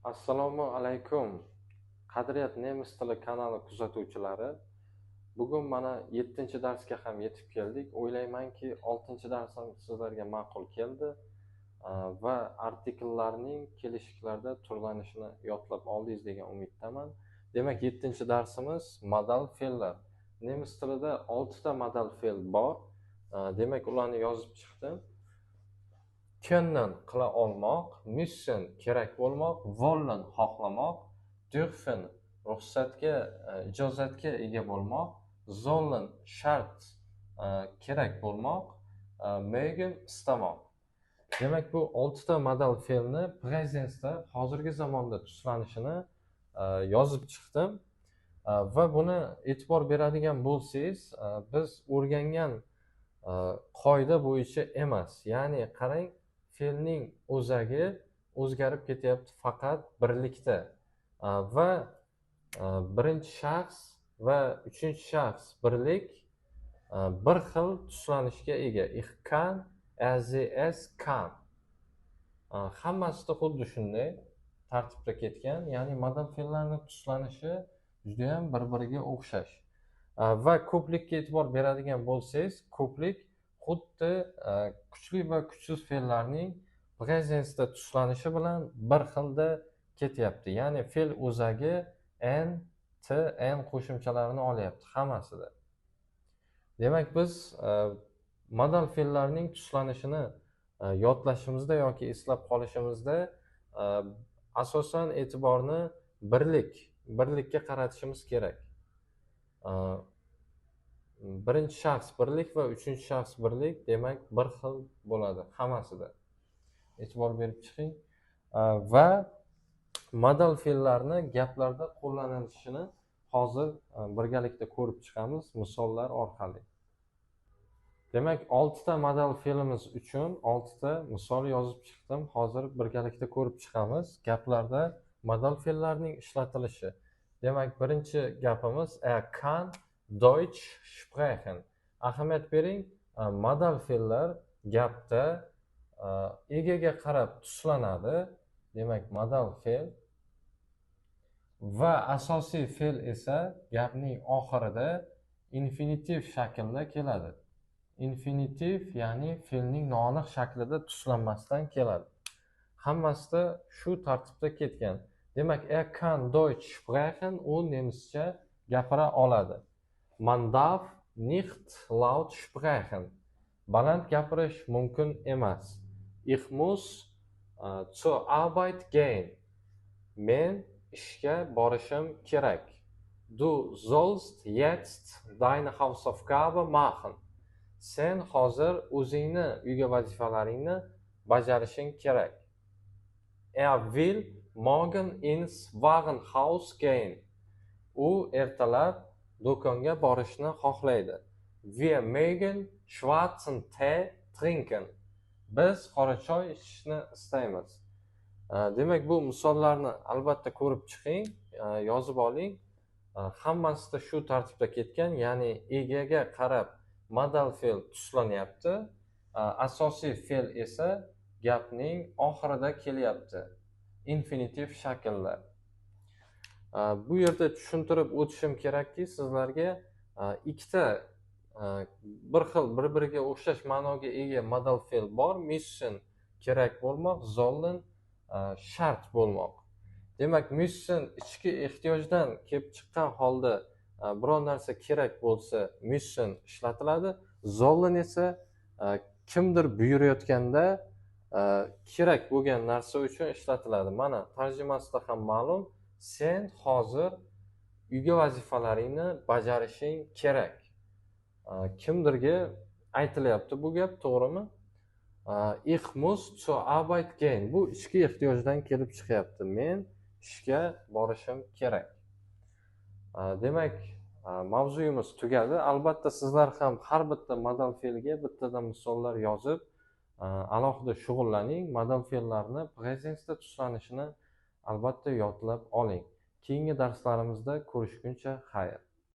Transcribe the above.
Assalomu alaykum, Qadriyat nemis tili kanali kuzatuvchilari. Bugun mana 7-darsga ham yetib keldik. O'ylaymanki, 6-dars ham sizlarga ma'qul keldi va artikllarning kelishiklarda turlanishini yodlab oldingiz degan umiddaman. Demak, 7-darsimiz modal fe'llar. Nemis tilida 6 ta modal fe'l bor. Demak, ularni yozib chiqdim. Können qila olmoq, müssen kerak bo'lmoq, wollen xohlamoq, dürfen ruxsatga, ijozatga ega bo'lmoq, sollen shart, kerak bo'lmoq, mögen istamoq. Demak, bu 6 ta modal fe'lni Präsensda hozirgi zamonda tuslanishini yozib chiqdim. Va buni e'tibor beradigan bo'lsangiz, biz o'rgangan qoida bo'yicha emas. Ya'ni qarang, fe'lning o'zagi o'zgarib ketyapti faqat birlikda. Va birinchi shaxs va uchinchi shaxs birlik bir xil tuslanishga ega. Ich kann, er, sie, es kann. Hammasida xuddi shunday tartibda ketgan. Ya'ni modal fe'llarning tuslanishi juda ham bir-biriga o'xshash. Va ko'plikka e'tibor beradigan bo'lsangiz, ko'plik xuddi kuchli va kuchsiz fe'llarning Präsensda tuslanishi bilan bir xilda ketyapti. Ya'ni fe'l o'zagi n, t, n qo'shimchalarini olyapti hammasida. Demak, biz modal fe'llarning tuslanishini yodlashimizda yoki eslab qolishimizda asosan e'tiborni birlikka qaratishimiz kerak. Birinchi shaxs birlik va uchinchi shaxs birlik, demak, bir xil bo'ladi hammasida. E'tibor berib chiqing. Va modal fe'llarni gaplarda qo'llanilishini hozir birgalikda ko'rib chiqamiz misollar orqali. Demak, 6 ta modal fe'limiz uchun 6 ta misol yozib chiqdim. Hozir birgalikda ko'rib chiqamiz gaplarda modal fe'llarning ishlatilishi. Demak, birinchi gapimiz er kann Deutsch sprechen. Ahamiyat bering, modal fe'llar gapda egaga qarab tuslanadi. Demak, modal fe'l va asosiy fe'l esa gapning oxirida infinitiv shaklda keladi. Infinitiv, ya'ni fe'lning noaniq shaklida tuslanmasdan keladi. Hammasida shu tartibda ketgan. Demak, er kann Deutsch sprechen, u nemischa gapira oladi. Man darf nicht laut sprechen. Baland gapirish mumkin emas. Ich muss zur Arbeit gehen. Men ishga borishim kerak. Du sollst jetzt deine Hausaufgabe machen. Sen hozir o'zingni uyga vazifalaringni bajarishing kerak. Er will morgen ins Warenhaus gehen. U ertalab do'konga borishni xohlaydi. Wir mögen schwarzen Tee trinken. Biz qora choy ichishni istaymiz. Demak, bu misollarni albatta ko'rib chiqing, yozib oling. Hammasida shu tartibda ketgan, ya'ni egaga qarab modal fe'l tuslanyapti. Asosiy fe'l esa gapning oxirida kelyapti, infinitiv shaklda. Bu yerda tushuntirib o'tishim kerakki, sizlarga ikkita bir xil bir-biriga o'xshash ma'noga ega modal fe'l bor. Müssen kerak bo'lmoq, sollen shart bo'lmoq. Demak, müssen ichki ehtiyojdan kelib chiqqan holda biror narsa kerak bo'lsa müssen ishlatiladi. Sollen esa kimdir buyurayotganda kerak bo'lgan narsa uchun ishlatiladi. Mana tarjimasida ham ma'lum. Sen hozir uyga vazifalaringni bajarishing kerak. Kimdirga aytilyapti bu gap, to'g'rimi? Ich muss zur Arbeit gehen. Bu ichki ehtiyojdan kelib chiqyapti. Men ishga borishim kerak. Demak, mavzuyimiz tugadi. Albatta sizlar ham har bitta modal fe'lga bittadan misollar yozib, alohida shug'ullaning. Modal fe'llarni Präsensda tuslanishini albatta yodlab oling. Keyingi darslarimizda ko'rishguncha xayr.